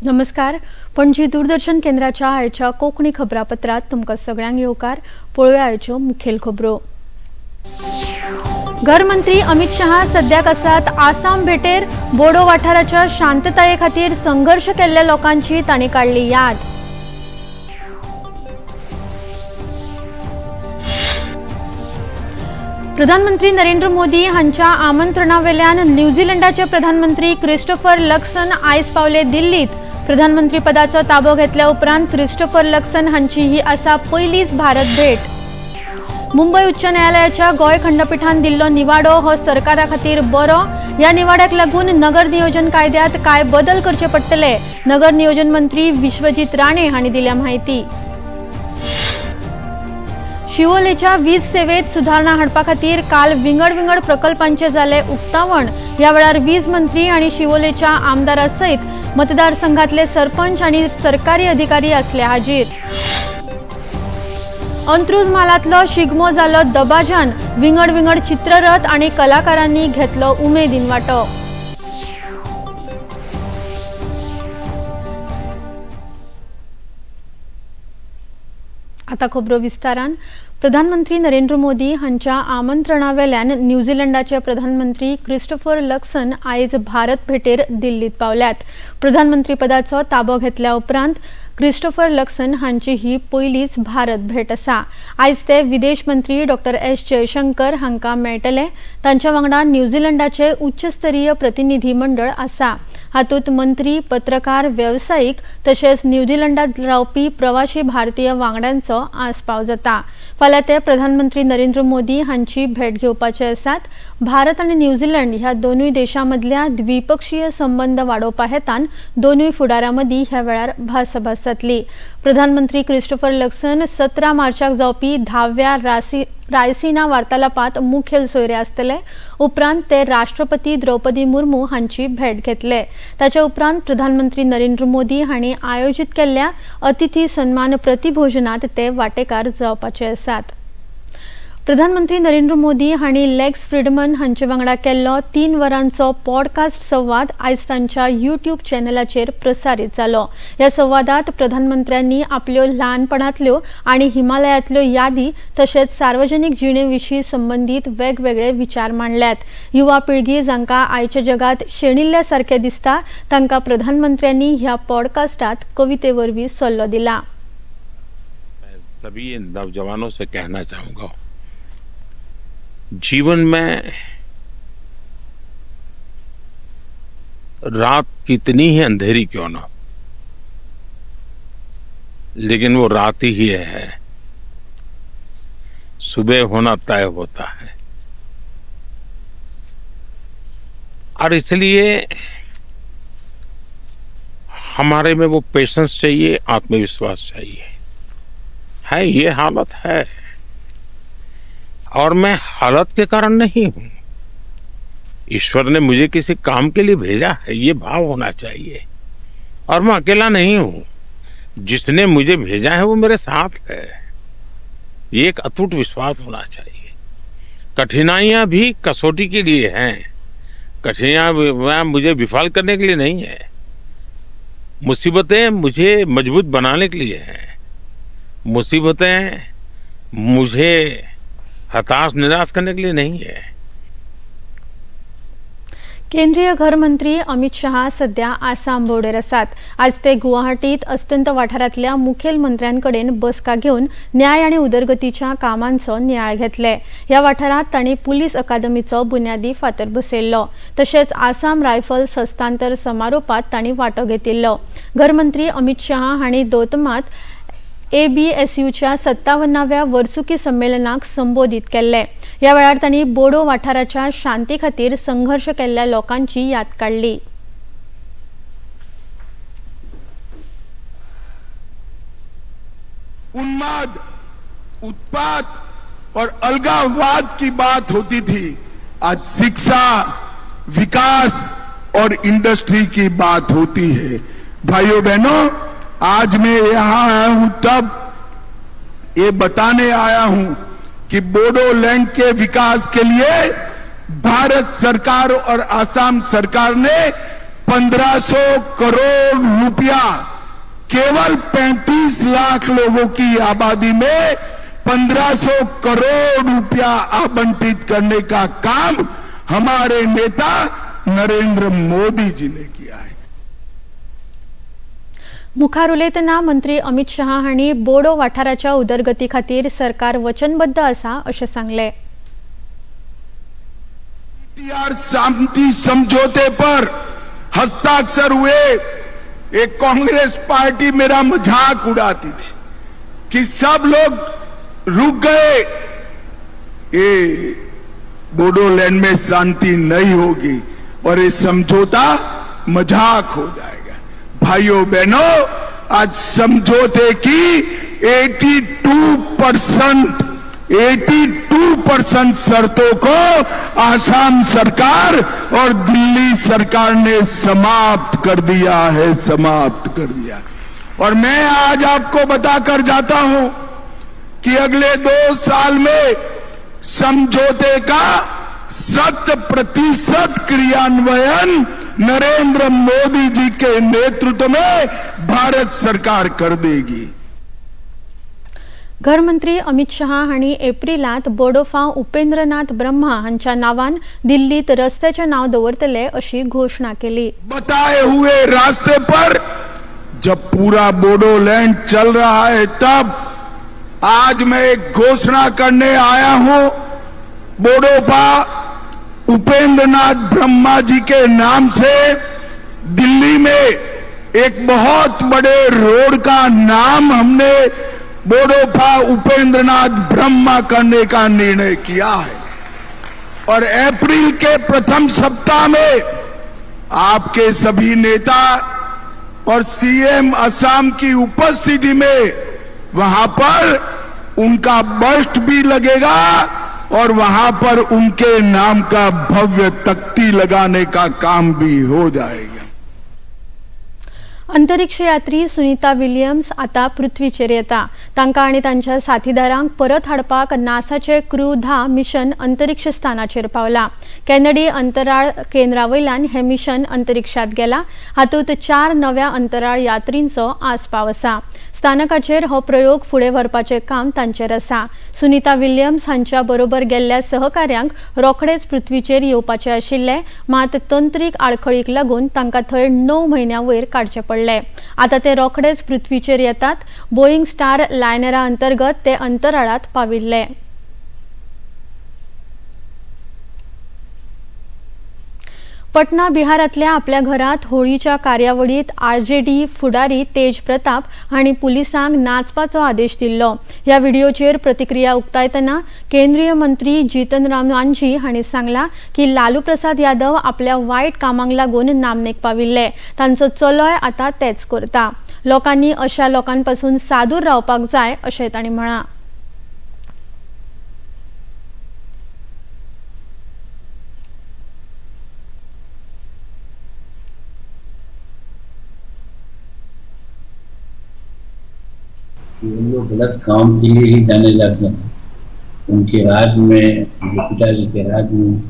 नमस्कार, पणजी दूरदर्शन केंद्राच्या आयच्या कोंकणी खबरापत्रात तुमकां सगळ्यांक येवकार. पळोवया आयच्यो मुखेल खबरो. घरमंत्री अमित शहा सद्याक आसात आसाम भेटेर. बोडो वाठाराच्या शांतताये खातीर संघर्ष केल्ल्या लोकांची तांणी काडली याद. प्रधानमंत्री नरेंद्र मोदी हांच्या आमंत्रणावेल्यान न्यूझीलंडाचे प्रधानमंत्री क्रिस्टोफर लक्सन आयज पावले दिल्लीत. प्रधानमंत्री पदाचो ताबो घेतल्या उपरांत क्रिस्टोफर लक्सन हांची ही आसा पयलीच भारत भेट. मुंबय उच्च न्यायालयाच्या गोंय खंडपीठान दिल्लो निवाडो हो सरकारा खातीर बरो. ह्या निवाड्याक लागून नगर नियोजन कायद्यात काय बदल करचे पडटले, नगर नियोजन मंत्री विश्वजीत राणे हांणी दिल्या म्हायती. शिवोलेच्या वीज सेवेत सुधारणा हाडपा खातीर काल विंगड विंगड प्रकल्पांचे जाले उक्तावण. ह्या वेळार वीज मंत्री आनी शिवोलेच्या आमदारा सयत मतदारसंघातले सरपंच आनी सरकारी अधिकारी आसले हाजीर. अंत्रुज म्हालांतलो शिगमो जालो दबाजान. विंगड विंगड चित्ररथ आनी कलाकारांनी घेतलो उमेदीन वांटो. आता खबरो विस्तारान. प्रधानमंत्री नरेंद्र मोदी हांच्या आमंत्रणावेल्यान न्यूझीलंडाचे प्रधानमंत्री क्रिस्टोफर लक्सन आयज भारत भेटेर दिल्लीत पावल्यात. प्रधानमंत्री पदाचो ताबो घेतल्या उपरांत क्रिस्टोफर लक्सन हांची ही पयलीच भारत भेट आसा. आयज ते विदेश मंत्री डॉक्टर एस जयशंकर हांकां मेळटले. तांच्या वांगडा न्यूझीलंडाचे उच्चस्तरीय प्रतिनिधी मंडळ आसा. हातूंत मंत्री, पत्रकार, वेवसायीक तशेंच न्यूझीलंडात रावपी प्रवाशी भारतीय वांगड्यांचो आस्पाव जाता. फाल्यां ते प्रधानमंत्री नरेंद्र मोदी हांची भेट घेवपाचे आसात. भारत आनी न्यूझीलंड ह्या दोनूय देशां मदल्या द्विपक्षीय संबंद वाडोवपा हेतान दोनूय फुडाऱ्यां मदीं ह्या वेळार भासाभास जातली. प्रधानमंत्री क्रिस्टोफर लक्सन 17 मार्चाक जावपी 10व्या रायसिना वार्तालापात मुखेल सोयरे आसतले. उपरांत ते राष्ट्रपती द्रौपदी मुर्मू हांची भेट घेतले. ताच्या उपरांत प्रधानमंत्री नरेंद्र मोदी हांणी आयोजीत केल्ल्या अतिथी सन्मान प्रतिभोजनात ते वाटेकार जावपाचे आसात. प्रधानमंत्री नरेंद्र मोदी हांणी लेक्स फ्रीडमन हांचे वांगडा केल्लो 3 वरांचो पॉडकास्ट संवाद आयज तांच्या यूट्यूब चॅनलाचेर प्रसारीत जालो. ह्या संवादात प्रधानमंत्र्यांनी आपल्यो ल्हानपणांतल्यो आनी हिमालयांतल्यो यादी तशेंच सार्वजनीक जिणे विशीं संबंदीत वेगवेगळे विचार मांडल्यात. युवा पिळगी जांकां आयच्या जगांत शेणिल्ल्या सारकें दिसता तांकां प्रधानमंत्र्यांनी ह्या पॉडकास्टात कविते वरवीं सल्लो दिला. सभी नौजवानों से कहना चाहूँगा, जीवन में रात कितनी ही अंधेरी क्यों ना, लेकिन वो रात ही है, सुबह होना तय होता है। और इसलिए हमारे में वो पेशेंस चाहिए, आत्मविश्वास चाहिए है। ये हालत है और मैं हालत के कारण नहीं हूं, ईश्वर ने मुझे किसी काम के लिए भेजा है, ये भाव होना चाहिए। और मैं अकेला नहीं हूं, जिसने मुझे भेजा है वो मेरे साथ है, ये एक अटूट विश्वास होना चाहिए। कठिनाइयां भी कसौटी के लिए हैं, कठिनाइयां मुझे विफल करने के लिए नहीं है, मुसीबतें मुझे मजबूत बनाने के लिए हैं, मुसीबतें मुझे हताश निराश करने के लिए नहीं है। केंद्रीय घरमंत्री अमित शहा सध्या आसाम भोंवडेर आसात. आज ते गुवाहाटीत अस्तंत वाठारांतल्या मुखेल मंत्र्यांकडेन बसका घेवन न्याय आनी उदरगतीच्या कामांचो नियाळ घेतले. ह्या वाठारांत तांणी पुलीस अकादमीचो बुन्यादी फातर बसयल्लो. तशेंच आसाम रायफल्स हस्तांतर समारोपात तांणी वांटो घेतिल्लो. घरमंत्री अमित शहा हांणी दोतमात ABSUच्या 57व्या वर्सुकी संमेलनाक संबोधीत केल्ले. ह्या वेळार तांणी बोडो वाठाराच्या शांती खातीर संघर्ष केल्ल्या लोकांची याद काडली. उन्माद, उत्पात और अलगाववाद की बात होती थी, आज शिक्षा, विकास और इंडस्ट्री की बात होती है। भाइयों बहनों, आज मैं यहां आया हूं तब ये बताने आया हूं कि बोडोलैंड के विकास के लिए भारत सरकार और आसाम सरकार ने 1500 करोड़ रुपया केवल 35 लाख लोगों की आबादी में 1500 करोड़ रुपया आवंटित करने का काम हमारे नेता नरेंद्र मोदी जी ने किया है। मुखार उलयतना मंत्री अमित शहा हांणी बोडो वाठाराच्या उदरगती खातीर सरकार वचनबद्ध आसा अशें सांगलें। शांति समझौते पर हस्ताक्षर हुए, एक कांग्रेस पार्टी मेरा मजाक उड़ाती थी कि सब लोग रुक गए, ये बोडोलैंड में शांति नहीं होगी और ये समझौता मजाक हो जाएगा। भाइयों बहनों, आज समझौते की 82% शर्तों को आसाम सरकार और दिल्ली सरकार ने समाप्त कर दिया है, समाप्त कर दिया। और मैं आज आपको बताकर जाता हूं कि अगले 2 साल में समझौते का 100% क्रियान्वयन नरेंद्र मोदी जी के नेतृत्व में भारत सरकार कर देगी। घरमंत्री अमित शहा हांणी एप्रिलांत बोडोफा उपेंद्रनाथ ब्रह्मा हांच्या नावान दिल्लीत रस्त्याचें नाव दवरतले अशी घोषणा केली। बताए हुए रास्ते पर जब पूरा बोडोलैंड चल रहा है, तब आज मैं एक घोषणा करने आया हूं, बोडोफा उपेंद्रनाथ ब्रह्मा जी के नाम से दिल्ली में एक बहुत बड़े रोड का नाम हमने बोडोफा उपेंद्रनाथ ब्रह्मा करने का निर्णय किया है। और अप्रैल के प्रथम सप्ताह में आपके सभी नेता और सीएम असम की उपस्थिति में वहां पर उनका बस्ट भी लगेगा और वहां पर उनके नाम का भव्य तख्ती लगाने का काम भी हो जाएगा। अंतरिक्ष यात्री सुनीता विलियम्स आता पृथ्वीचेर येता। तांकां आनी तांच्या साथीदारांक परत हाडपाक नासाचे क्रू 10 मिशन अंतरिक्ष स्थानाचेर पावला। कॅनडी अंतराळ केंद्रा वयल्यान हें मिशन अंतरिक्षांत गेला। हातूंत 4 नव्या अंतराळ यात्रींचो आस्पाव आसा। स्थानकाचेर हो प्रयोग फुडें व्हरपाचें काम तांचेर आसा। सुनीता विलियम्स हांच्या बरोबर गेल्ल्या सहकार्यांक रोखडेच पृथ्वीचेर येवपाचें आशिल्लें, मात तंत्रीक आडखळीक लागून तांकां थंय 9 म्हयन्यां वयर काडचें पडलें। आतां ते रोखडेच पृथ्वीचेर येतात। बोईंग स्टार लायनरा अंतर्गत ते अंतराळांत पाविल्ले। पटना बिहारांतल्या आपल्या घरात होळीच्या कार्यावळीत आरजेडी फुडारी तेज प्रताप हांणी पुलिसांक नाचपाचो आदेश दिल्लो। ह्या व्हिडियोचेर प्रतिक्रिया उक्तायतना केंद्रीय मंत्री जीतन राम मांझी हांणी सांगला की लालू प्रसाद यादव आपल्या वायट कामांक लागून नामनेक पाविल्ले, तांचो चलोय आतां तेच करता। लोकांनी अशा लोकांपासून सादूर रावपाक जाय अशें तांणी म्हळां। उन लोग गलत काम के लिए ही जाने जाते हैं। उनके राज में, उनके पिताजी के राज में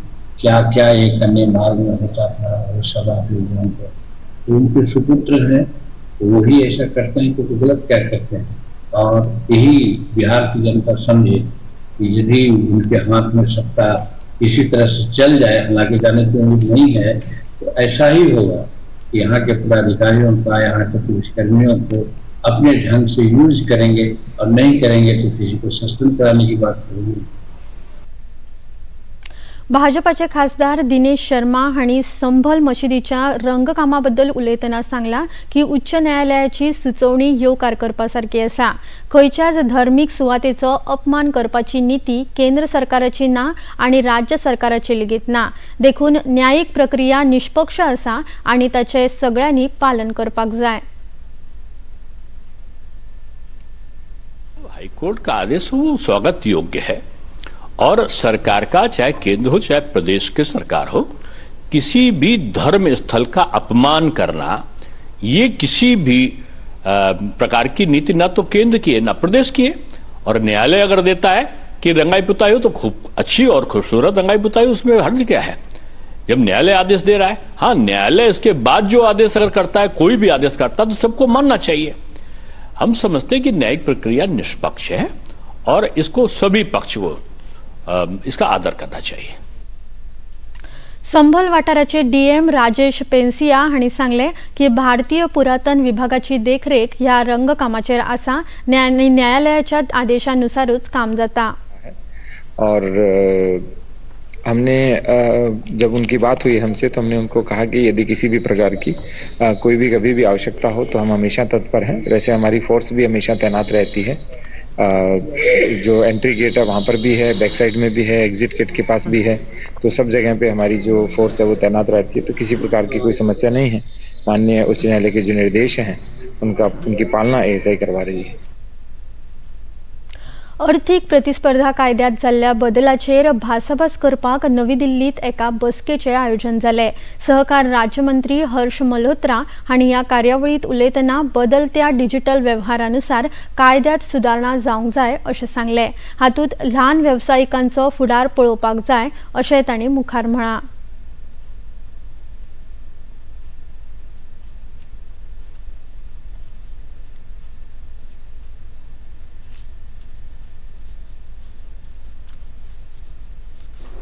क्या क्या एक अन्य मार्ग में होता था वो सब आप लोग जानते हैं। तो उनके सुपुत्र हैं तो वही ऐसा करते हैं, तो गलत क्या करते हैं। और यही बिहार की जनता समझे कि यदि उनके हाथ में सत्ता इसी तरह से चल जाए, हालांकि जाने की उम्मीद नहीं है, तो ऐसा ही होगा कि यहाँ के पदाधिकारियों का, यहाँ के पुलिसकर्मियों को अपने ढंग से यूज करेंगे और नहीं करेंगे तो किसी को सस्पेंड कराने की बात होगी। भाजपाचे खासदार दिनेश शर्मा हांणी संभल मशिदीच्या रंगकामाबद्दल उलयतना सांगला की उच्च न्यायालयाची सुचोवणी येवकार करपा सारकी आसा। खंयच्याच धर्मीक सुवातेचो अपमान करपाची नीती केंद्र सरकाराची ना आनी राज्य सरकाराची लेगीत ना, देखून न्यायीक प्रक्रिया निष्पक्ष आसा आनी ताचें सगळ्यांनी पालन करपाक जाय। हाईकोर्ट का आदेश वो स्वागत योग्य है और सरकार का, चाहे केंद्र हो चाहे प्रदेश के सरकार हो, किसी भी धर्म स्थल का अपमान करना ये किसी भी प्रकार की नीति ना तो केंद्र की है ना प्रदेश की है। और न्यायालय अगर देता है कि रंगाई पुताई हो तो खूब अच्छी और खूबसूरत रंगाई पुताई, उसमें हर्ज क्या है। जब न्यायालय आदेश दे रहा है, हाँ न्यायालय इसके बाद जो आदेश अगर करता है, कोई भी आदेश करता है तो सबको मानना चाहिए। हम समझते हैं कि न्यायिक प्रक्रिया निष्पक्ष है और इसको सभी पक्ष को इसका आदर करना चाहिए। संभल वाठाराचे डीएम राजेश पेन्सिया हांणी सांगलें की भारतीय पुरातन विभागाची देखरेख ह्या रंगकामाचेर आसा आनी न्यायालयाच्या आदेशानुसारूच काम जाता। और हमने जब उनकी बात हुई हमसे तो हमने उनको कहा कि यदि किसी भी प्रकार की कोई भी कभी भी आवश्यकता हो तो हम हमेशा तत्पर हैं। वैसे हमारी फोर्स भी हमेशा तैनात रहती है, जो एंट्री गेट है वहाँ पर भी है, बैक साइड में भी है, एग्जिट गेट के पास भी है, तो सब जगह पे हमारी जो फोर्स है वो तैनात रहती है, तो किसी प्रकार की कोई समस्या नहीं है। माननीय उच्च न्यायालय के जो निर्देश हैं उनका उनकी पालना एएसआई करवा रही है। अर्थीक प्रतिस्पर्धा कायद्यात जाल्ल्या बदलाचेर भासाभास करपाक नवी दिल्लीत एका बसकेचें आयोजन जालें। सहकार राज्यमंत्री हर्ष मल्होत्रा हांणी ह्या कार्यावळींत उलयतना बदलत्या डिजिटल वेव्हारानुसार कायद्यात सुदारणा जावंक जाय अशें सांगलें। हातूंत ल्हान वेवसायिकांचो फुडार पळोवपाक जाय अशें तांणी मुखार म्हळां।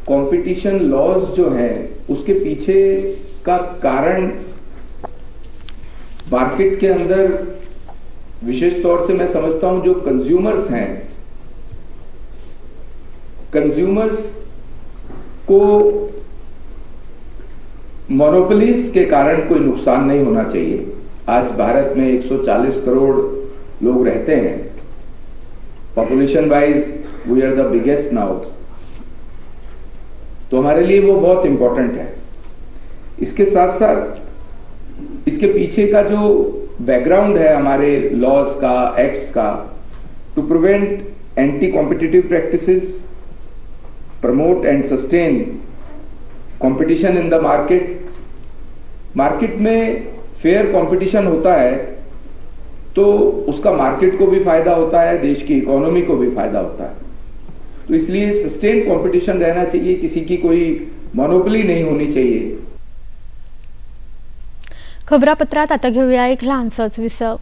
कंपटीशन लॉज जो हैं उसके पीछे का कारण मार्केट के अंदर विशेष तौर से मैं समझता हूं जो कंज्यूमर्स हैं, कंज्यूमर्स को मोनोपोलीज के कारण कोई नुकसान नहीं होना चाहिए। आज भारत में 140 करोड़ लोग रहते हैं, population wise we are the biggest now, तो हमारे लिए वो बहुत इम्पोर्टेंट है। इसके साथ साथ इसके पीछे का जो बैकग्राउंड है हमारे लॉज का, एक्ट्स का, to prevent anti competitive practices, promote and sustain competition in the market. Market में फेयर कंपटीशन होता है तो उसका मार्केट को भी फायदा होता है, देश की इकोनॉमी को भी फायदा होता है। तो इसलिए सस्टेन कंपटीशन रहना चाहिए, किसी की कोई मोनोपोली नहीं होनी चाहिए। खबरापत्रात आता घेऊया एक ल्हानसोच विसव।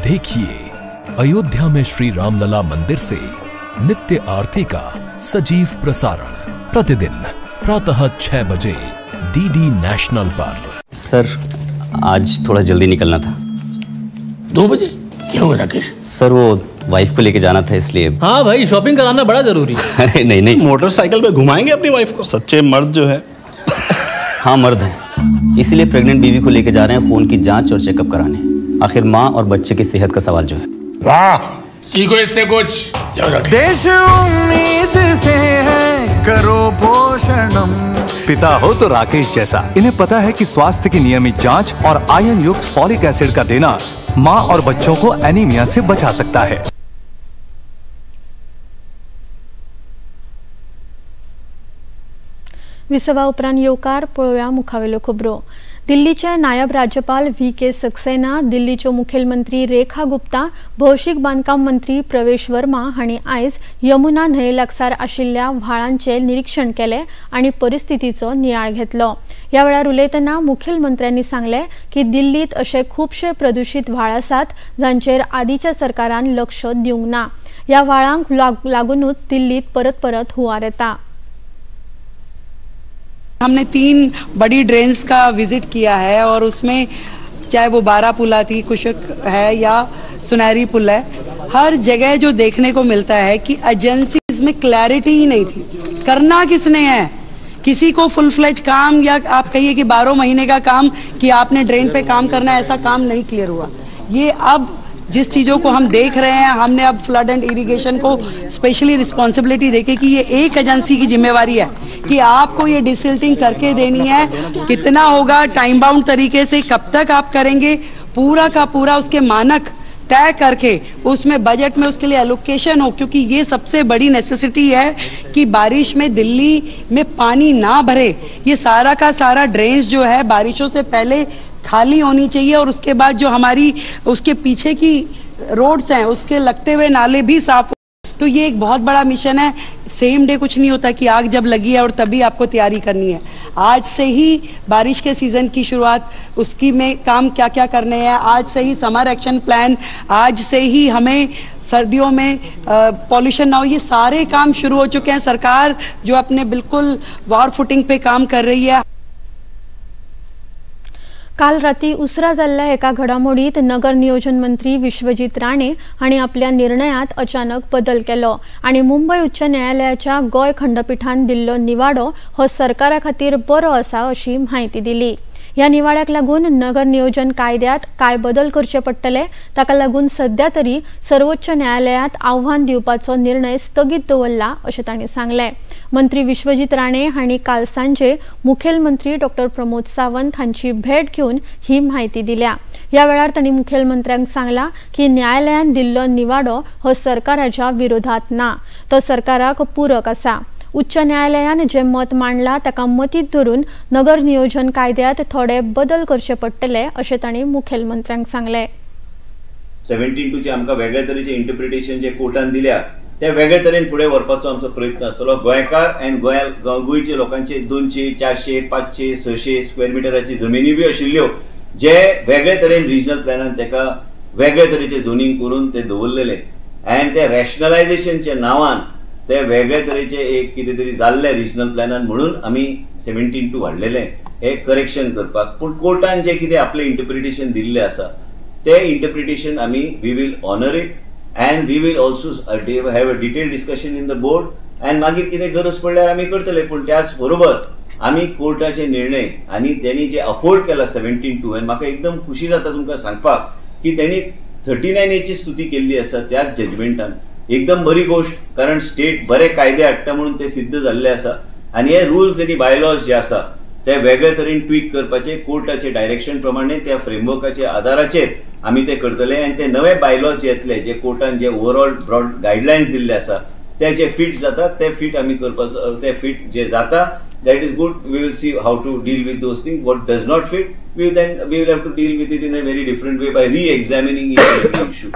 देखिए अयोध्या में श्री रामलला मंदिर से नित्य आरती का सजीव प्रसारण प्रतिदिन प्रातः 6 बजे डीडी नेशनल पर। सर आज थोड़ा जल्दी निकलना था। 2 बजे? क्या हुआ राकेश? सर वो वाइफ को लेके जाना था इसलिए। हाँ भाई, शॉपिंग कराना बड़ा जरूरी है। अरे नहीं नहीं, मोटरसाइकिल पे घुमाएंगे अपनी वाइफ को। सच्चे मर्द जो है। हाँ मर्द है, इसीलिए प्रेग्नेंट बीवी को लेके जा रहे हैं खून की जाँच और चेकअप कराने। आखिर माँ और बच्चे की सेहत का सवाल जो है। वाह, सीखो इससे कुछ। देश उम्मीद से है, करो पोषणम। पिता हो तो राकेश जैसा। इन्हें पता है कि स्वास्थ्य की नियमित जांच और आयन युक्त फॉलिक एसिड का देना माँ और बच्चों को एनीमिया से बचा सकता है। विसवा उपरांत येवकार पळोवया मुखावेल्यो खबरो। दिल्लीचे नायब राज्यपाल व्ही के सक्सेना, दिल्लीच्यो मुखेलमंत्री रेखा गुप्ता, भौशीक बांदकाम मंत्री प्रवेश वर्मा हांणी आयज यमुना न्हंये लागसार आशिल्ल्या व्हाळांचें निरीक्षण केलें आनी परिस्थितीचो नियाळ घेतलो। ह्या वेळार उलयतना मुखेलमंत्र्यांनी सांगलें की दिल्लींत अशे खुबशे प्रदुशीत व्हाळ आसात जांचेर आदीच्या सरकारान लक्ष दिवंक ना। ह्या व्हाळांक लागूनच दिल्लींत परत परत हुंवार येता। हमने 3 बड़ी ड्रेन्स का विजिट किया है और उसमें चाहे वो बारापुला थी, कुशक है या सुनहरी पुल है, हर जगह जो देखने को मिलता है कि एजेंसीज में क्लैरिटी ही नहीं थी। करना किसने है, किसी को फुल फ्लेज काम या आप कहिए कि 12 महीने का काम कि आपने ड्रेन पे काम करना है, ऐसा काम नहीं क्लियर हुआ। ये अब जिस चीज़ों को हम देख रहे हैं, हमने अब फ्लड एंड इरिगेशन को स्पेशली रिस्पॉन्सिबिलिटी देके कि ये एक एजेंसी की जिम्मेवारी है कि आपको ये डिसिल्टिंग करके देनी है, कितना होगा, टाइम बाउंड तरीके से कब तक आप करेंगे, पूरा का पूरा उसके मानक तय करके उसमें बजट में उसके लिए एलोकेशन हो, क्योंकि ये सबसे बड़ी नेसेसिटी है कि बारिश में दिल्ली में पानी ना भरे। ये सारा का सारा ड्रेन्स जो है बारिशों से पहले खाली होनी चाहिए और उसके बाद जो हमारी उसके पीछे की रोड्स हैं उसके लगते हुए नाले भी साफ हो। तो ये एक बहुत बड़ा मिशन है। सेम डे कुछ नहीं होता कि आग जब लगी है और तभी आपको तैयारी करनी है। आज से ही बारिश के सीज़न की शुरुआत, उसकी में काम क्या क्या करने हैं, आज से ही समर एक्शन प्लान, आज से ही हमें सर्दियों में पॉल्यूशन ना हो, ये सारे काम शुरू हो चुके हैं। सरकार जो अपने बिल्कुल वॉर फुटिंग पे काम कर रही है। काल राती उसरा जाल्ल्या एका घडामोडीत नगर नियोजन मंत्री विश्वजीत राणे हांणी आपल्या निर्णयात अचानक बदल केलो आनी मुंबय उच्च न्यायालयाच्या गोंय खंडपीठान दिल्लो निवाडो हो सरकारा खातीर बरो आसा अशी म्हायती दिली। ह्या निवाड्याक लागून नगर नियोजन कायद्यात काय बदल करचे पडटले ताका लागून सध्या तरी सर्वोच्च न्यायालयात आव्हान दिवपाचो निर्णय स्थगीत दवरला अशें तांणी सांगलें। मंत्री विश्वजीत राणे हांणी काल सांजे मुखेलमंत्री डॉक्टर प्रमोद सावंत हांची भेट घेवन ही म्हायती दिल्या। ह्या वेळार तांणी मुखेलमंत्र्यांक सांगला की न्यायालयान दिल्लो निवाडो हो सरकाराच्या विरोधात ना, तो सरकाराक पूरक आसा। उच्च न्यायालयान जे मत मांडला ताका मतीत धरून नगर नियोजन कायद्यात थोडे बदल करचे पडटले अशें तांणी मुखेलमंत्र्यांक सांगलें। 17(2 आमकां वेगळे तरेचे इंटरप्रिटेशन जे कोर्टान दिल्या ते वेगळे तरेन फुडें व्हरपाचो आमचो प्रयत्न आसतलो। गोंयकार आनी गोंयच्या लोकांचे 200, 400, 500, 600 स्क्वेअर मिटराची जमिनी बी आशिल्ल्यो जे वेगळे तरेन रिजनल प्लॅनान ताका वेगळे तरेचे झोनींग करून ते दवरलेले आनी ते रॅशनलायझेशनच्या नांवान ते वेगळे तरेचे एक कितें तरी जाल्ले रिजनल प्लॅनान म्हणून आमी 17(2 हाडलेले हे करेक्शन करपाक। पूण कोर्टान जे कितें आपलें इंटरप्रिटेशन दिल्लें आसा ते इंटरप्रिटेशन आमी we will honour it and we will also have a detailed discussion in the board and मागीर कितें गरज पडल्यार आमी करतले। पूण त्याच बरोबर आमी कोर्टाचे निर्णय आनी तेणी जे अफोर्ड केला 17(2 आनी म्हाका एकदम खुशी जाता तुमकां सांगपाक की तेणी 39Aची स्तुती केल्ली आसा त्याच जजमेंटान। एकदम बरी गोश्ट, कारण स्टेट बरे कायदे हाडटा म्हणून ते सिद्ध जाल्ले आसा आनी हे रुल्स आनी बायलॉज जे आसा ते वेगळे तरेन ट्वीक करपाचे कोर्टाचे डायरेक्शन प्रमाणे त्या फ्रेमवर्काच्या आदाराचेर आमी ते करतले आनी ते नवे बायलॉज जे येतले जे कोर्टान जे ओवरऑल ब्रॉड गायडलायन्स दिल्ले आसा ते जे फिट जाता ते फिट आमी करपाचो, ते फिट जे जाता that is good. We will see how to deal with those things. What does not fit we will have to deal with it in a very different way by re-examining each and every issue.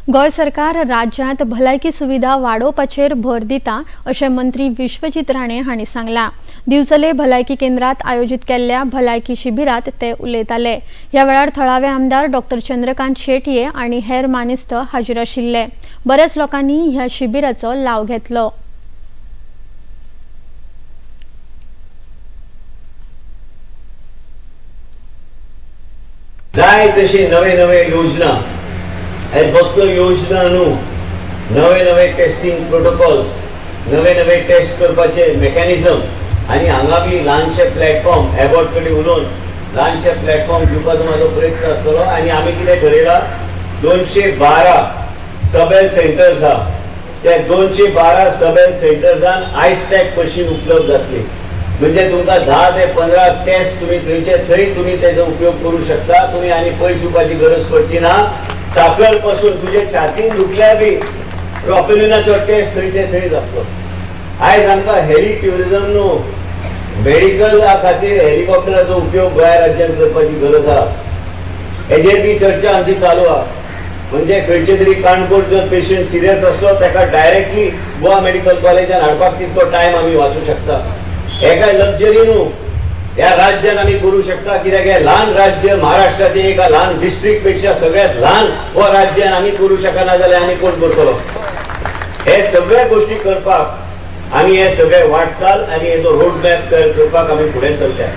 Goa सरकार राज्यांत भलायकी सुविधा वाडोवपाचेर भर दिता अशें मंत्री विश्वजीत राणे हांणी सांगलां। दिवचले भलायकी केंद्रात आयोजीत केल्ल्या भलायकी शिबिरात ते उलयताले। ह्या वेळार थळावे आमदार डॉक्टर चंद्रकांत शेटये आनी हेर मानेस्त हाजीर आशिल्ले। बऱ्याच लोकांनी ह्या शिबिराचो लाव घेतलो। जाय तशी नवे नवे योजना आनी फक्त योजना न्हू, नवे नवे टेस्टिंग प्रोटोकॉल्स, नवे नवे टेस्ट करपाचे मेकॅनिझम आनी हांगा बी ल्हानशे प्लॅटफॉर्म एबॉट कडेन उलोवन ल्हानशे प्लॅटफॉर्म दिवपाचो म्हाजो प्रयत्न आसतलो। आनी आमी कितें ठरयलां, 212 सब हेल्थ सेंटर्स आहा, त्या 212 सब हेल्थ सेंटर्सान आयस्टॅक मशीन उपलब्ध जातली, म्हणजे तुमकां 10 ते 15 टेस्ट तुमी थंयचे थंय तुमी तेजो उपयोग करूं शकता, तुमी आनी पयस दिवपाची गरज पडची ना। साकर पासून तुजे छातीन दुखल्यार बी ट्रॉपेलिनाचो टेस्ट थंयचे थंय जातलो। आयज आमकां हेली ट्युरिजम न्हू, मेडिकला खातीर हेलिकॉप्टराचो उपयोग गोंय राज्यान करपाची गरज आहा, हेजेर बी चर्चा आमची चालू आहा। म्हणजे खंयचे तरी काणकोण जर पेशंट सिरियस आसलो ताका डायरेक्टली गोवा मेडिकल कॉलेजान हाडपाक तितको टायम आमी वाचूं शकता। हे काय लक्झरी न्हू, ह्या राज्यान आमी करूं शकता, कित्याक हे ल्हान राज्य महाराष्ट्राचे एका ल्हान डिस्ट्रिक्ट पेक्षा सगळ्यात ल्हान हो राज्यान आमी करूं शकना जाल्यार आनी कोण करतलो? हे सगळ्या गोष्टी करपाक आमी हे सगळे वाटचाल आनी हेजो रोड मॅप तयार करपाक आमी फुडें सरल्या।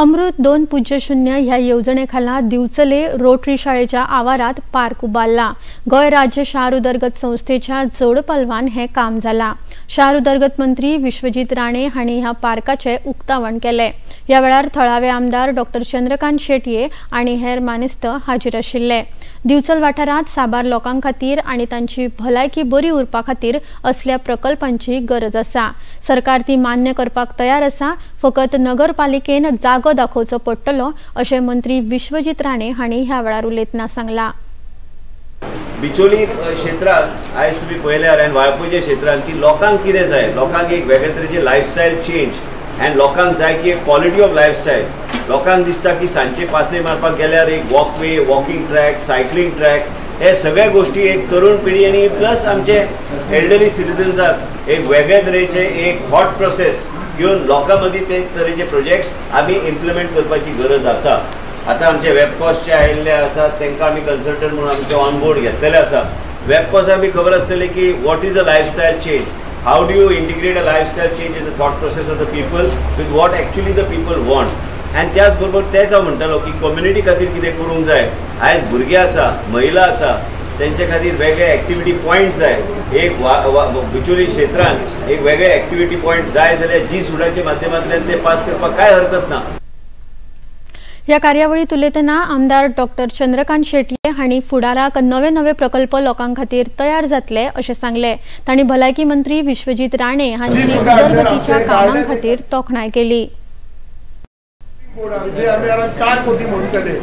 अमृत 2.0 ह्या येवजणे खाला दिवचले रोटरी शाळेच्या आवारात पार्क उबारला। गोंय राज्य शार उदरगत संस्थेच्या जोडपालवान हे काम जाला। शार उदरगत मंत्री विश्वजीत राणे हांणी ह्या पार्काचे उक्तावण केले. ह्या वेळार थळावे आमदार डॉक्टर चंद्रकांत शेटये आनी हेर मानेस्त हाजीर आशिल्ले. दिवचल वाठारांत साबार लोकां खातीर आनी तांची भलायकी बरी उरपा खातीर असल्या प्रकल्पांची गरज आसा. सरकार ती मान्य करपाक तयार आसा, फकत नगरपालिकेन जागो दाखोवचो पडटलो अशें मंत्री विश्वजीत राणे हांणी ह्या वेळार उलयतना सांगलां. बिचोली क्षेत्रांत आयज तुमी पळयल्यार आनी वाळपयच्या क्षेत्रांत की लोकांक कितें जाय, लोकांक एक वेगळे तरेचे लायफस्टायल चेंज आनी लोकांक जाय की एक क्वॉलिटी ऑफ लायफस्टायल. लोकांक दिसता की सांजचे पासय मारपाक गेल्यार एक walkway, walking track, cycling track, हे सगळ्या गोष्टी एक तरुण पिढी आनी प्लस आमचे एल्डरली सिटीजन्साक एक वेगळे तरेचे एक थॉट प्रोसेस घेवन लोकां मदीं ते तरेचे प्रोजेक्ट्स आमी इम्प्लिमेंट करपाची गरज आसा. आतां आमचे वेबकॉसचे आयिल्ले आसा, तांकां आमी कन्सल्टंट म्हणून आमचे ऑन बोर्ड घेतलेले आसा. वेबकॉस आमी खबर आसतली की what is a lifestyle change, how do you integrate a lifestyle change in the thought process of the people with what actually the people want. आनी त्याच बरोबर तेच हांव म्हणटालो की कम्युनिटी खातीर कितें करूंक जाय. आयज भुरगे आसा, महिला आसा, तेंचे खातीर वेगळे एक्टिविटी पॉयंट जाय. एक बिचोली क्षेत्रांत एक वेगळे एक्टिविटी पॉयंट जाय जाल्यार जी सुडाच्या माध्यमांतल्यान ते पास करपाक कांय हरकत ना. ह्या कार्यावळीत उलयतना आमदार डॉक्टर चंद्रकांत शेटये हांणी फुडाराक नवे नवे प्रकल्प लोकां खातीर तयार जातले अशें सांगलें. तांणी भलायकी मंत्री विश्वजीत राणे हांची उदरगतीच्या कामां खातीर तोखणाय केली. 4 कोटी म्हणटले.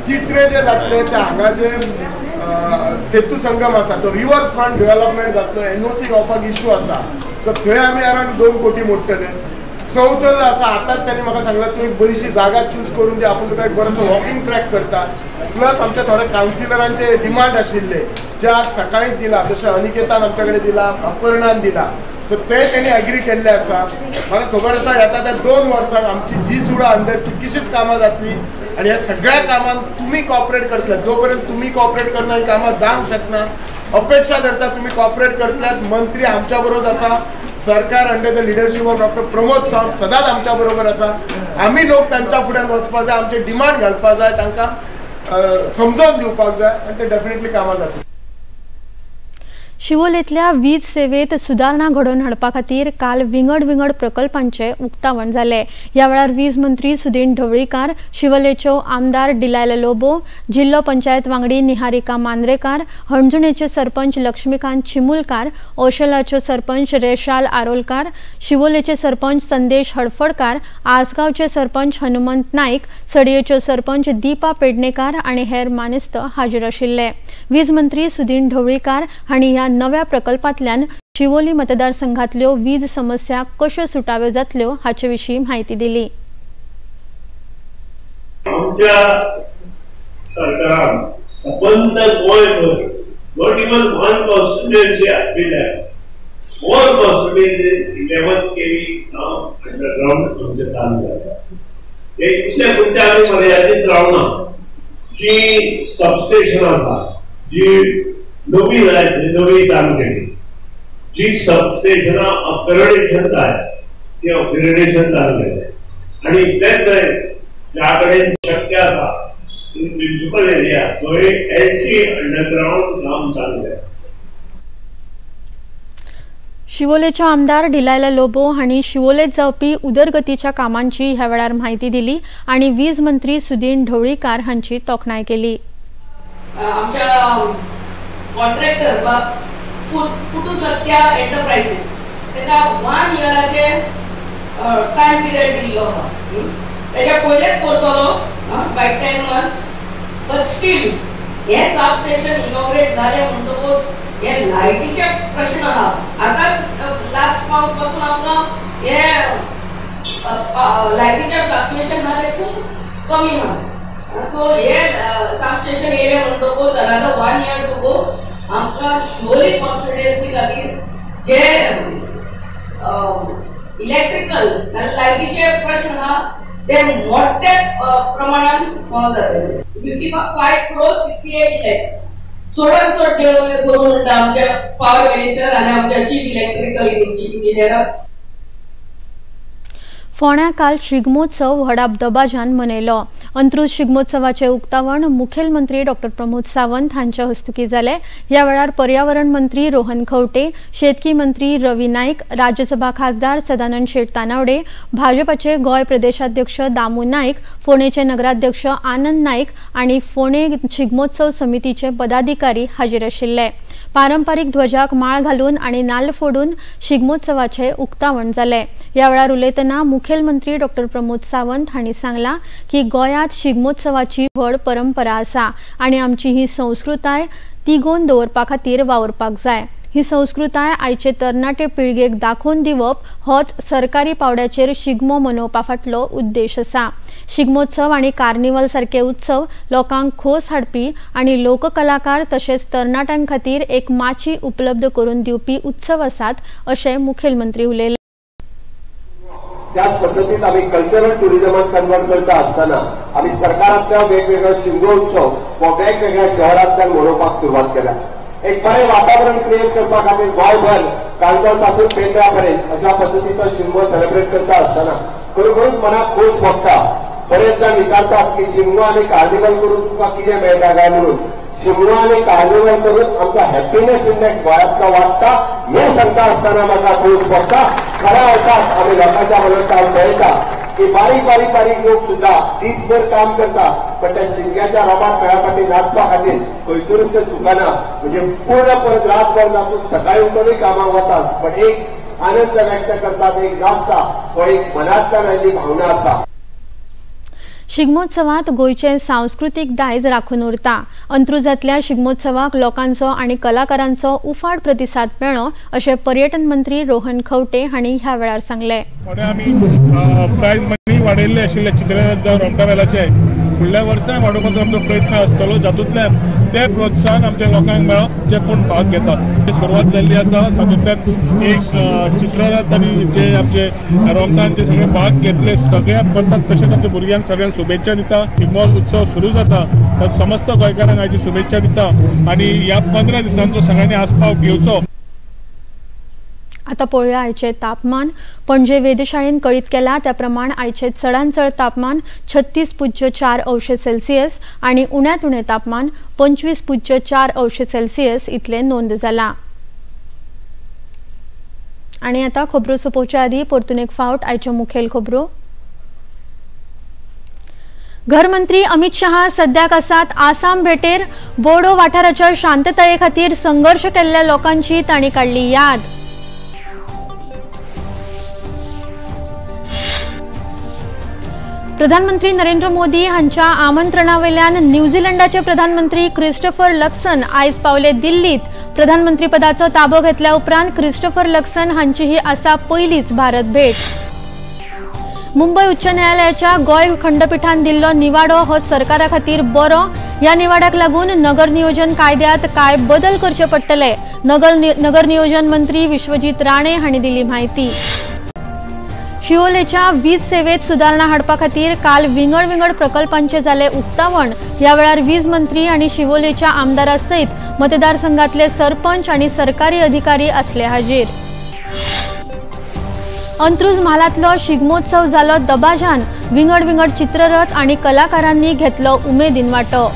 तिसरे जे जातले ते हांगा जे सेतू संगम आसा तो रिवर फ्रंट डेव्हलपमेंट जातलो, एनओसी गावपाक इश्यू आसा, सो थंय आमी अरावंड 2 कोटी मोडटले. चवथो जो आसा आतांच तांणी म्हाका सांगलां तूं एक बरीशी जागा चूज करून दी, आपूण तुका एक बरोसो वॉकिंग ट्रॅक करता. प्लस आमच्या थोड्या कावन्सिलरांचे डिमांड आशिल्ले जे आज सकाळीच दिला, जशें अनिकेतान आमच्या कडेन दिला, अपर्णान दिला, सो ते तेणी एग्री केल्ले आसा. म्हाका खबर आसा येता त्या 2 वर्सांक आमची जी सुडा अंदर कितकीशीच कामां जातली आनी ह्या सगळ्या कामांक तुमी कॉपरेट करतले. जो पर्यंत तुमी कॉपरेट करना ही कामां जावंक शकना. अपेक्षा धरता तुमी कॉपरेट करतल्यात. मंत्री आमच्या बरोबर आसा, सरकार under the leadership of doctor Pramod Sawant सदांच आमच्या बरोबर आसा. आमी लोक तांच्या फुड्यान वचपा जाय, आमचे डिमांड घालपा जाय, तांकां समजोवन दिवपाक जाय आनी ते डेफिनेटली कामां जातली. शिवोलेंतल्या वीज सेवेत सुदारणा घडोवन हाडपा खातीर काल विंगड विंगड प्रकल्पांचे उक्तावण जालें. ह्या वेळार वीज मंत्री सुदीन ढवळीकार, शिवोलेच्यो आमदार डिलायला लोबो, जिल्लो पंचायत वांगडी निहारिका मांद्रेकार, हणजुणेचे सरपंच लक्ष्मीकांत चिमुलकार, औशलाच्यो सरपंच रेशाल आरोलकार, शिवोलेचे सरपंच संदेश हडफडकार, आसगांवचे सरपंच हनुमंत नाईक, सडयेच्यो सरपंच दीपा पेडणेकार आनी हेर मानेस्त हाजीर आशिल्ले. वीज मंत्री सुदीन ढवळीकार हांणी ह्या नव्या प्रकल्पांतल्यान शिवोली मतदारसंघातल्यो वीज समस्या कश्यो सुटाव्यो जातल्यो हाचे विशीं म्हायती दिली. आमच्या सरकारान सबंद गोंयभर not even one constituency आशिल्ल्या 4 कॉन्स्टिट्युएन्सी 11 kV नाव अंडरग्राउंड आमचें चालू जाता. हे इतले पुरते आमी मर्यादीत रावना. जी सबस्टेशन आसा जी नवी जाय नवी चालू केली, जी सबस्टेशनां अपग्रेडेशन जाय ती अपग्रेडेशन चालू केलें आनी इतलेंच न्हय ज्या कडेन शक्य आसा इन म्युनिसिपल एरिया थंय एलटी अंडरग्राउंड काम चालू केलें. शिवोलेचे आमदार डिलायला लोबो हांणी शिवोलेत जावपी उदरगतीच्या कामांची ह्या वेळार म्हायती दिली आनी वीज मंत्री सुदीन ढवळीकार हांची तोखणाय केली. आमच्या कॉन्ट्रॅक्टर पुटू सत्या एंटरप्राइसेस ताका 1 इयराचे टायम पिरियड दिल्लो आसा. ताच्या पयलेच करतलो बाय 10 मंथ्स, बट स्टील हे सब स्टेशन इनॉग्रेट जालें म्हणटकूच हे लायटीचे प्रश्न आहा. आतांच लास्ट पावस पासून आमकां हे लायटीचे फ्लक्चुएशन आहा ते खूब कमी आहा. सो हे सब स्टेशन येयलें म्हणटकूच another 1 year to go आमकां शिवोली कॉन्स्टिट्युएन्सी खातीर जे इलेक्ट्रिकल लायटीचे प्रश्न आहा ते मोठ्या प्रमाणान सॉल्व जातले. 55 crores 68 lakhs चडान चड करूं म्हणटा आमच्या पावर मिनिस्टर आनी आमच्या चीफ इलेक्ट्रिकल इंजिनियराक. फोंड्या काल शिगमोत्सव व्हडा दबाज्यान मनयलो. अंत्रुज शिगमोत्सवाचे उक्तावण मुखेलमंत्री डॉ प्रमोद सावंत हांच्या हस्तुकीं जालें। ह्या वेळार पर्यावरण मंत्री रोहन खंवटे, शेतकी मंत्री रवी नाईक, राज्यसभा खासदार सदानंद शेट तानावडे, भाजपाचे गोंय प्रदेशाध्यक्ष दामू नाईक, फोंडेचे नगराध्यक्ष आनंद नाईक आनी फोंडे शिगमोत्सव समितीचे पदाधिकारी हाजीर आशिल्ले। पारंपरिक ध्वजाक माळ घालून आनी नाल्ल फोडून शिगमोत्सवाचे उक्तावण जालें। ह्या वेळार उलयतना मुखेलमंत्री डॉ प्रमोद सावंत हांणी सांगलां की गोंयांत शिगमोत्सवाची व्हड परंपरा आसा आनी आमची ही संस्कृताय तिगोवन दवरपा खातीर वावुरपाक जाय। ही संस्कृताय आयचे तरणाटे पिळगेक दाखोवन दिवप होच सरकारी पावड्याचेर शिगमो मनोवपा फाटलो उद्देश आसा। शिगमोत्सव आनी कार्निवल सारके उत्सव लोकांक खोस हाडपी आनी लोककलाकार तशेंच तरणाट्यां खातीर एक माची उपलब्ध करून दिवपी उत्सव आसात अशें मुखेलमंत्री उलयले। त्याच पद्दतीन आमी कल्चरल टुरिजमात कन्वर्ट करता आसतना आमी सरकारांतल्या वेगवेगळो शिमगो उत्सव हो वेगवेगळ्या शहरांतल्यान मनोवपाक सुरवात केल्या। एक बरें वातावरण क्रिएट करपा खातीर गोंयभर काणकोण पासून पेंड्रा पर्यंत अशा पद्दतीचो शिमगो सेलिब्रेट करता आसतना खरोखरूच मनाक खोस भोगता। बरेच जाण विचारतात की शिमगो आनी कार्निवल करून तुका कितें मेळटा काय म्हणून। शिमगो आनी कार्निवल करून आमचो हॅपीनेस इंडेक्स गोंयांतलो वाडटा हें सांगता आसतना म्हाका खोस भोगता। खऱ्या अर्थात आमी लोकांच्या मनांत पळयता की बारीक बारीक बारीक लोक सुद्धा दीसभर काम करता, पण त्या शिमग्याच्या रोमात मेळा नाचपा खातीर खंयसरूच ते चुकना, म्हणजे पूर्ण परत रातभर नाचून सकाळी उठूनय कामाक वतात, पण एक आनंद व्यक्त करतात, एक नाचता, हो एक मनांतल्यान आयिल्ली भावना आसा। शिगमोत्सवात गोंयचें सांस्कृतीक दायज राखून उरता। अंत्रुजांतल्या शिगमोत्सवाक लोकांचो आनी कलाकारांचो उफाट प्रतिसाद मेळ्ळो अशें पर्यटन मंत्री रोहन खंवटे हांणी ह्या वेळार सांगलें। आमी प्रायज मनी वाडयल्ले आशिल्ले चित्ररथ जावं रोमटामेळाचे, फुडल्या वर्साय वाडोवपाचो आमचो प्रयत्न आसतलो, जातूंतल्यान ते प्रोत्साहन आमच्या लोकांक मेळो जे कोण भाग घेतात। सुरवात जाल्ली आसा तातूंतल्यान एक चित्ररथ आनी जे आमचे रोमटान जे सगळे भाग घेतले सगळ्या करतात, तशेंच आमच्या भुरग्यांक सगळ्यांक शुभेच्छा दिता। शिगमो उत्सव सुरू जाता तर समस्त गोंयकारांक हाची शुभेच्छा दिता आनी ह्या 15 दिसांचो सगळ्यांनी आस्पाव घेवचो। आता पळोवया आयचें तापमान। पणजे वेधशाळेन कळीत केला त्या प्रमाण आयचें चडांत चड तापमान 36.4 अंश सेल्सियस आनी उण्यांत उणें तापमान 25.4 अंश सेल्सियस इतलें नोंद जालां। आनी आतां खबरो सोंपोवच्या आदीं परतून एक फावट आयच्यो मुखेल खबरो। घरमंत्री अमित शहा सद्याक आसात आसाम भेटेर। बोडो वाठाराच्या शांतताये खातीर संघर्श केल्ल्या लोकांची तांणी काडली याद। प्रधानमंत्री नरेंद्र मोदी हांच्या आमंत्रणावेल्यान न्यूझीलंडाचे प्रधानमंत्री क्रिस्टोफर लक्सन आयज पावले दिल्लीत। प्रधानमंत्रीपदाचो ताबो घेतल्या उपरांत क्रिस्टोफर लक्सन हांची ही आसा पयलीच भारत भेट। मुंबय उच्च न्यायालयाच्या गोंय खंडपीठान दिल्लो निवाडो हो सरकारा खातीर बरो। ह्या निवाड्याक लागून नगर नियोजन कायद्यात कांय बदल करचे पडटले, नगर नियोजन मंत्री विश्वजीत राणे हांणी दिली म्हायती। शिवोलेच्या वीज सेवेत सुदारणा हाडपा खातीर काल विंगड विंगड प्रकल्पांचे जाले उक्तावण। ह्या वेळार वीज मंत्री आनी शिवोलेच्या आमदारा सयत मतदारसंघातले सरपंच आनी सरकारी अधिकारी आसले हाजीर। अंत्रुज म्हालांतलो शिगमोत्सव जालो दबाजान। विंगड विंगड चित्ररथ आनी कलाकारांनी घेतलो उमेदीन वांटो।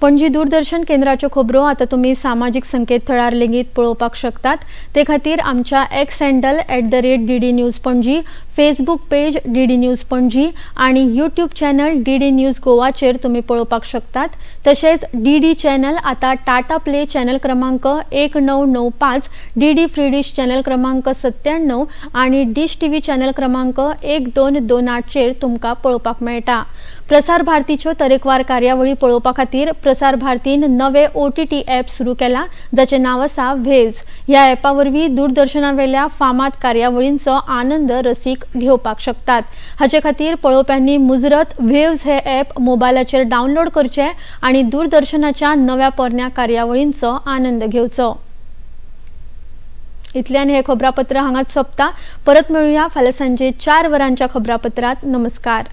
पणजी दूरदर्शन केंद्राच्यो खबरो आतां तुमी सामाजीक संकेतथळार लेगीत पळोवपाक शकतात। ते खातीर आमच्या X handle @DD News Panaji, Facebook page DD News Panaji आनी यूट्यूब चॅनल DD news गोवाचेर तुमी पळोवपाक शकतात। तशेंच DD channel आतां टाटा प्ले चॅनल क्रमांक 1995, DD free डिश चॅनल क्रमांक 97 आनी डिश टीव्ही चॅनल क्रमांक 1228 चेर तुमकां पळोवपाक मेळटा। प्रसार भारतीच्यो तरेकवार कार्यावळी पळोवपा खातीर प्रसार भारतीन नवे OTT app सुरू केला, जाचें नांव आसा वेव्स। ह्या ॲपा वरवीं दूरदर्शनावेल्या फामाद कार्यावळींचो आनंद रसीक घेवपाक शकतात। हाचे खातीर पळोवप्यांनी मुजरत वेव्स हे ॲप मोबायलाचेर डावनलोड करचें आनी दूरदर्शनाच्या नव्या पोरण्या कार्यावळींचो आनंद घेवचो। इतल्यान हे खबरापत्र हांगाच सोंपता। परत मेळुया फाल्यां सांजे 4 वरांच्या खबरापत्रांत। नमस्कार।